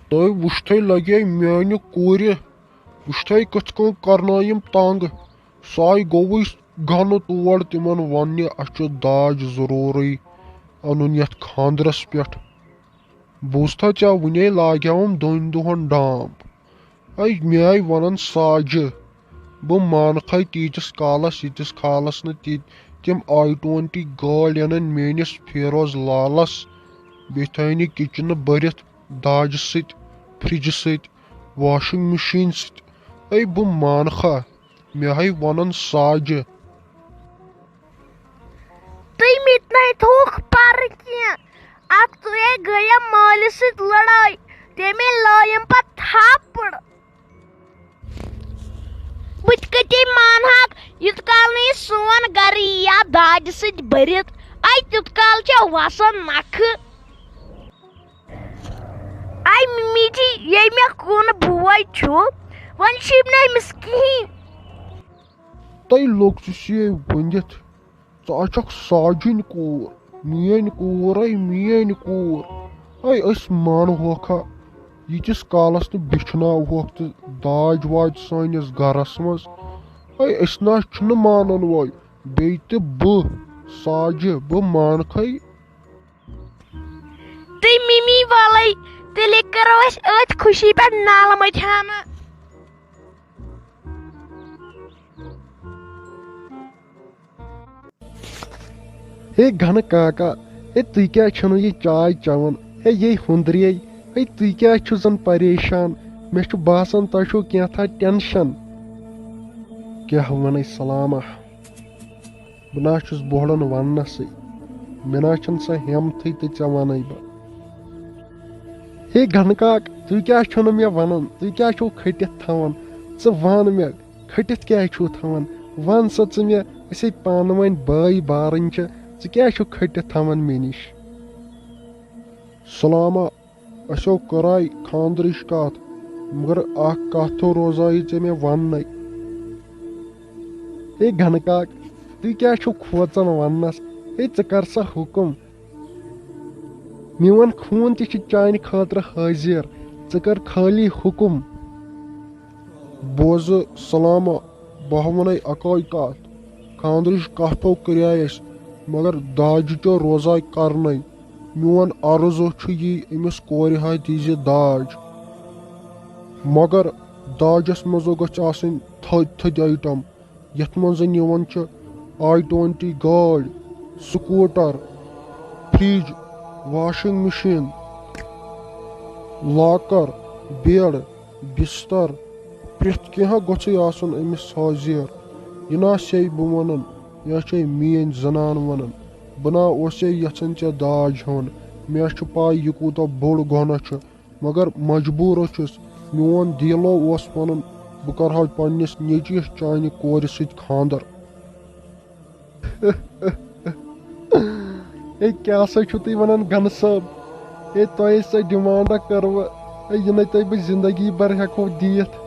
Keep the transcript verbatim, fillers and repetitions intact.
تۄہہِ وُچھتھٕے لگے میانہِ کورِ، وُچھتھٕے کِتھ کٔنۍ کرنٲیِم تنگ۔ سُہ آیہِ گوٚوُے گنہٕ تور تِمن وننہِ، "اسہِ چھُ داج ضروٗرٕے انُن یتھ خاندرس پٮ۪ٹھ۔ بوٗزتھا ژےٚ، وُنے لاگیاوُم دۄن دۄہن ڈامب۔" اے مےٚ آیہِ ونان ساجہِ، بہٕ مانہٕ کھے تیٖتِس کالس، ییٖتِس کالس نہٕ تہِ-، تِم آی ٹُوَنٹی گٲڑۍ انن میٲنِس فیروز لالس، بیٚیہِ تھاونہِ کِچنہٕ بٔرِتھ داجہِ سۭتۍ، فرجہِ سۭتۍ، واشنگ مشین سۭتۍ۔ اے بہٕ مانہٕ کھا، مےٚ ہاے ونان ساجہِ۔ تُہۍ مِتنٲے تھوکھ پرٕ کینٛہہ۔ اکھ ژٕے گٔیَم مٲلِس سۭتۍ لڑٲے، تٔمۍ لٲیِم پتہٕ تھپڑ۔ بہٕ تہِ کتے مانہٕ ہاکھ، یُت کال نہٕ یہِ سون گرٕ یی یا داجہِ سۭتۍ بٔرِتھ۔ اے تیُت کال چھےٚ وسان نکھٕ۔ اے ممی جی، یے مےٚ کُن بوے چھُ، وۄنۍ چھُے نہٕ أمِس کِہیٖنۍ۔ تۄہہِ لوٚگ سُہ سے ؤنِتھ، ژٕ آسکھ ساجِنۍ کوٗر، میٲنۍ کوٗر، اے میٲنۍ کوٗر۔ اے أسۍ مانہوکھا، ییٖتِس کالس نہٕ بیٚچھناوہوکھ تہٕ داج واج سٲنِس گرس منٛز۔ اے أسۍ نہ چھِنہٕ مانان وۄنۍ، بیٚیہِ تہِ بہٕ ساجہِ، بہٕ مانکھے۔ تُہۍ مِمی والے، تیٚلے کرو أسۍ أتھۍ خوشی پٮ۪ٹھ نالہٕ مٔتۍ ہنا۔ ہے گھنہٕ کاکا، ہے تُہۍ کیٛازِ چھِو نہٕ یہِ چاے چٮ۪وان؟ ہے یے ہُندرے، ہے تُہۍ کیٛازِ چھِو زن پریشان؟ مےٚ چھُ باسان تۄہہِ چھُو کینٛژھا ٹینشن۔ کیٛاہ ونے سلامہ؟ بہٕ نہ حظ چھُس بۄہڑن وننسٕے، مےٚ نہ حظ چھَنہٕ سۄ ہٮ۪متھٕے تہٕ ژےٚ وَنَے بہٕ۔ ہے گنہٕ کاک، تُہۍ کیٛازِ چھِو نہٕ مےٚ وَنان؟ تُہۍ کیٛازِ چھِو کھٔٹِتھ تھاوان؟ ژٕ وَن مےٚ، کھٔٹِتھ کیٛازِ چھِو تھاوان؟ وَن سا ژٕ مےٚ، أسے پانہٕ ؤنۍ بٲے بارٕنۍ چھِ، ژٕ کیٛازِ چھُکھ کھٔٹِتھ تھاوان مےٚ نِش؟ سلامہ، اَسیو کٔرے خاندرٕچ کتھ، مگر اکھ کتھ تھو روزایہِ ژےٚ مےٚ وننَے۔ ہے گنہٕ کاک، تُہۍ کیٛازِ چھِو کھوژان وننس؟ ہے ژٕ کر سا حُکم، میون خوٗن تہِ چھُ چانہِ خٲطرٕ حٲضِر، ژٕ کر خٲلی حُکم۔ بوزٕ سلامہ، بہٕ ہا وَنَے اَکٲے کَتھ۔ خانٛدرٕچ کَتھ ہو کَریے اَسہِ، مگر داجہِ چو روزاے کَرنَے۔ میون عرض ہو چھُ یی، أمِس کورِ ہا دیٖزِ داج۔ مگر داجَس منٛز ہو گژھِ آسٕنۍ تھٔدۍ تھٔدۍ آیٹم، یَتھ منٛز زَن یِوان چھِ آی ٹُوَنٹی گٲڑۍ، سکوٗٹر، فرج، واشنگ مشین، لاکر، بیڈ، بستر، پرٛٮ۪تھ کینٛہہ گوٚژھُے آسُن أمِس حٲضِر۔ یہِ نہ سے بہٕ وَنان، یہِ چھے میٛٲنۍ زنان وَنان۔ بہٕ نہ اوسے یَژھان ژےٚ داج ہیوٚن۔ مےٚ چھُ پَے یہِ کوٗتاہ بوٚڑ گۄناہ چھُ، مگر مجبوٗر چھُس۔ میون دیٖلو اوس وَنان، بہٕ کَرٕ ہا پنٛنِس نیٚچوِس چانہِ کورِ سۭتۍ خانٛدر۔ ہے، کیٛاہ سا چھِو تُہۍ وَنان، گنہٕ صٲب؟ ہے، تۄہہِ سۄ ڈِمانڈا کٔروٕ، ہے، یہِ نَے تۄہہِ بہٕ زِندگی بھر ہٮ۪کو دِتھ۔